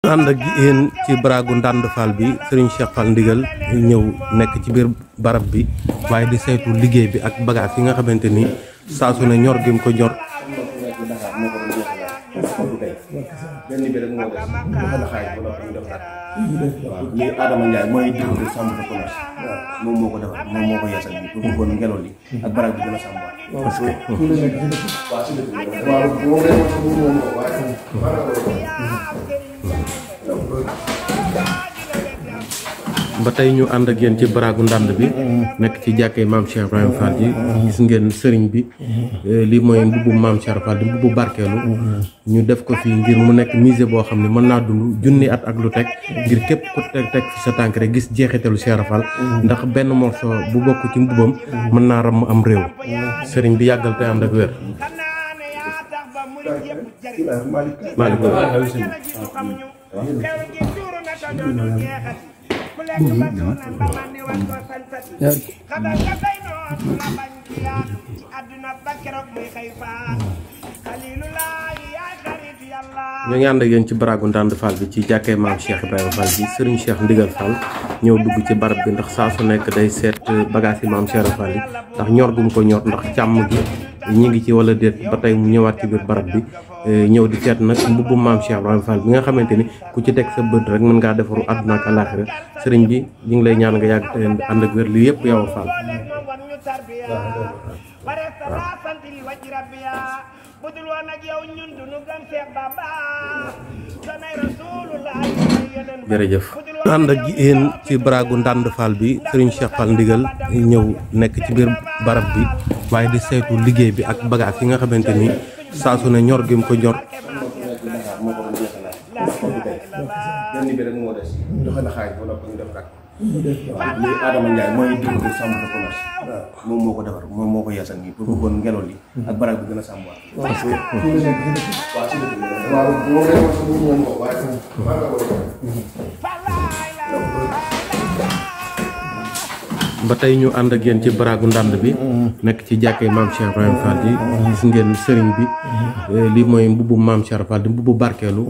ànd ak yéen ci baragu Ndande Fall bi Serigne Cheikh Fall ndigal ñëw nekk ci biir barab bi waaye di saytu liggéey bi ak bagage yi nga xamante ni saa su ne ñor gi mu ko ñor. benn bi rek moo des dafa xaaj ba noppi ñu def dara. waaw lii Adama Ndiaye mooy directeur chambre de commerce. moom moo ko defar moom moo ko yeesal bi pour bëggoon ngelaw li ak barab bi gën a sàmbaat. parce que ba tey ñu ànd ak yéen ci baragu Ndande bi nekk ci jàkkee maam Cheikh Ibrahima Fall ji gis ngeen sëriñ bi lii mooy mbubbu maam Cheikh Fall di mbubbu barkeelu ñu def ko fii ngir mu nekk musée boo xam ne mën naa dund junni at ak lu teg ngir képp ku teg fi sa tànk rek gis jeexitalu Cheikh Fall ndax benn morceau bu bokk ci mbubbam mën naa ram am réew sëriñ bi yàggal te ànd ak wér. ñu ngi ànd ak yéen ci baragu Ndande Fall bi ci jàkkee maam Cheikh Ibrahima Fall bi Serigne Cheikh Ndigal Fall ñëw dugg ci barab bi ndax saa su nekk day seet bagage yi maam Cheikh Fall yi ndax ñor gum ko ñor ndax càmm gi ñi ngi ci wala déet ba tey mu ñëwaat ci biir barab bi ñëw di seet nag mbubbu maam Cheikh Ibrahima Fall bi nga xamante ni ku ci teg sa bët rek mën ngaa defaru àdduna ak àllaaxira sëriñ bi ñu ngi lay ñaan nga yàgg te ànd ak wér lii yëpp yow Fall. jërëjëf. ànd ak yéen ci baragu Ndande Fall bi Serigne Cheikh Fall ndigal ñëw nekk ci biir barab bi waaye di saytu liggéey bi ak bagage yi nga xamante ni saa su ne ñor gi mu ko ñor. benn bi rek moo des dafa xaaj ba noppi ñu def dara. waaw lii Adama Ndiaye mooy directeur chambre de commerce. moom moo ko defar moom moo ko yeesal nii pour bëggoon ngelaw li ak barab bi gën a sàmbaat. parce que ba tey ñu ànd ak yéen ci baragu Ndande bi nekk ci jàkkee maam Cheikh Ibrahima Fall ji gis ngeen sëriñ bi lii mooy mbubbu maam Cheikh Fall di mbubbu barkeelu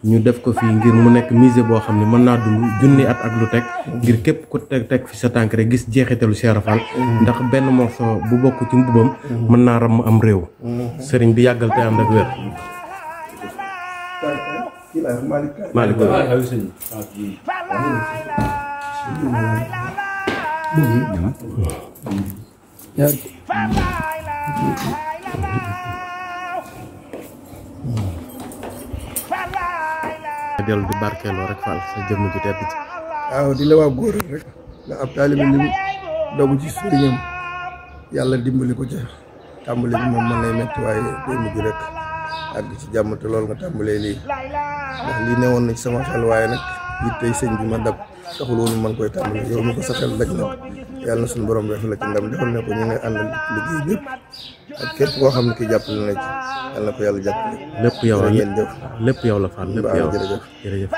ñu def ko fii ngir mu nekk musée boo xam ne mën naa dund junni at ak lu teg ngir képp ku teg fi sa tànk rek gis jeexitalu Cheikh Fall ndax benn morceau bu bokk ci mbubbam mën naa ram am réew sëriñ bi yàggal te ànd ak wér. dellu di barkeeloo rek Fall sa jëmm ji tedd ci. waaw di la waa góor rek nga ab taalibe li dogu ci sëriñam yàlla dimbali ko ca tàmbali bi moom mën lay metti waaye day mujj rek àgg ci jàmm te loolu nga tàmbalee lii ndax lii newoon na ci sama xel waaye nag it tey sëñ bi ma dab taxul woon man koy tàmbali yow mi ko sa xel daj nag yàlla na suñu borom def la ci ndam defal ne ko ñu nga àndal liggéey ñëpp ak képp koo xam ne ki jàppale na ci yàlla na ko yàlla jàppale. lépp yow la lépp yow la Fall lépp yow jërëjëf jërëjëf.